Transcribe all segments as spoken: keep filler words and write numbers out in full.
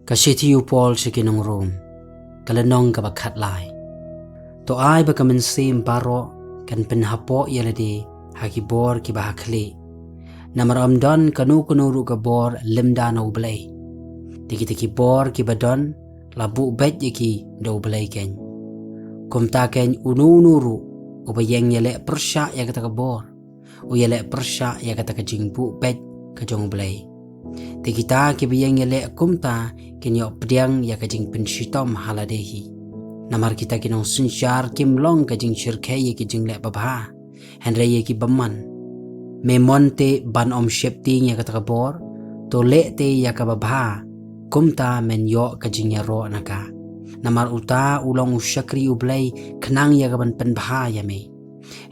Ka shithi u Paul sha ki nong Rom, ka lynnong kaba khatlai. To ai ba ka mynsiem baroh kan pynhapoh ïa lade ha ki bor kiba ha khlieh. Namar ym don kano kano ruh ka bor lymda na U Blei. Te kita ki bor kiba don la buh beit ïa ki da U Blei keiñ. Kumta keiñ uno uno ruh uba ïeng ïaleh pyrshah ïa kata ka bor, u ïaleh pyrshah ïa kata ka jingbuh beit ka jong U Blei. Te kita kiba ïeng ïaleh kumta kin ïoh pdiang ïa ka jingpynshitom ha lade hi. Namar kita ki nongsynshar kim long ka jingshyrkhei ïa ki jingleh babha, hynrei ïa ki bymman. Me mon te ban ym sheptieng ïa kata ka bor, to leh te ïa kaba bha, kumta men ïoh ka jingïaroh na ka. Namar uta u long u shakri U Blei khnang ïa kaban pynbha ïa me.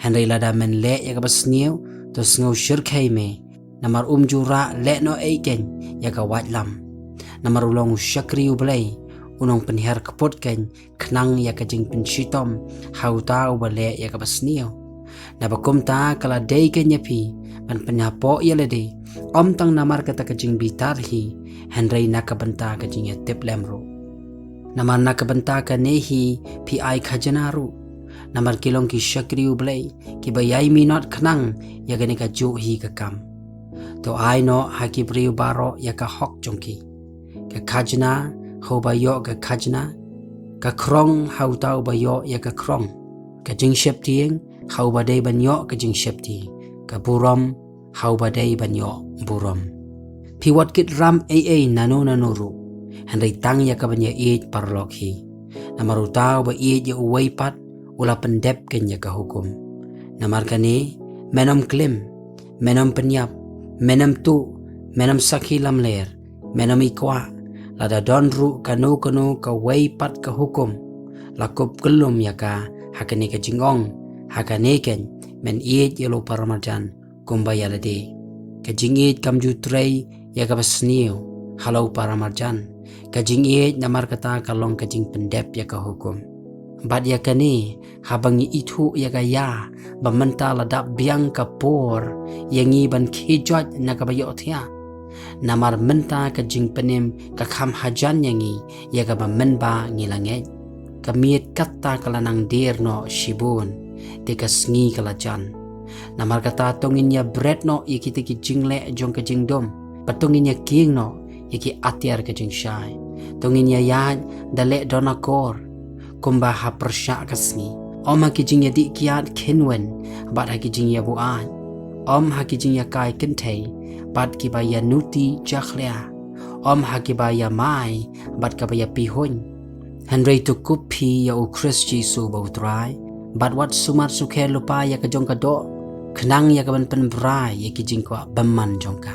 Hynrei lada men leh ïa kaba sniew, to sngew shyrkhei me. Namar um ju rah leh noh ei keiñ ïa ka waitlam. Namar u long u shakri U Blei, u nongpynhiar kput keiñ khnang ïa ka jingpynshitom ha uta uba leh ïa kaba sniew. Naba kumta ka la dei keiñ ïa phi ban pynhapoh ïa lade, ym tang namar kata ka jingbitar hi, hynrei na ka bynta ka jingïatiplem ruh. Namar na ka bynta kane hi phi ai khajna ruh. Namar ki long ki shakri U Blei kiba ïai minot khnang ïa kane kajuh hi ka kam. To ai noh ha ki briew baroh ïa ka hok jong ki. Ka khajna ha uba ïoh ka khajna, ka khrong ha uta uba ïoh ïa ka khrong, ka jingsheptieng ha uba dei ban ïoh ka jingsheptieng, ka burom ha uba dei ban ïoh burom. Phi wat kit ram ei ei nano nano ruh, hynrei tang ïa kaban ïaieit paralok hi. Namar uta uba ïeit ïa uwei pat u la pyndep keiñ ïa ka hukum. Namar kane, men ym klim, men ym pynïap, men ym tuh, men ym sakhi lamler, men ym ikwah. Lada don ruh kano kano kawei pat ka hukum, la kup kyllum ïa ka ha kane ka jingong, ha kane keiñ, men ïeit ïa la u paramarjan kumba ïa lade. Ka jingïeit kam ju trei ïa kaba sniew ha la u paramarjan. Ka jingïeit namar kata ka long ka jingpyndep ïa ka hukum. Bad ïa kane, haba ngi ithuh ïa ka ïa ba mynta la dap biang ka por ïa ngi ban khie joit na kaba ïohthiah. Namar mynta ka jingpynim ka kham hajan ïa ngi ïa kaba mynba ngi la ngeit. Ka miet kata ka la nang dier noh shibun, te ka sngi ka la jan. Namar kata to ngin ïa bret noh ïa kita ki jingleh jong ka jingdum, bad to ngin ïa kieng noh ïa ki atiar ka jingshai. To ngin ïa ïaid da leh don akor, kumba ha pyrshah ka sngi. Ym ha ki jingïadih kiad kynwin, bad ha ki jingïabuaid. Ym ha ki jingïakai kynthei, bad kiba ïanuti jakhlia. Ym ha kiba ïamai, bad kaba ïapihuiñ. Hynrei to kup phi ïa U Khrist Jisu ba U Trai, bad wat sumar sukher lypa ïa ka jong ka doh, khnang ïa kaban pynbrai ïa ki jingkwah bymman jong ka.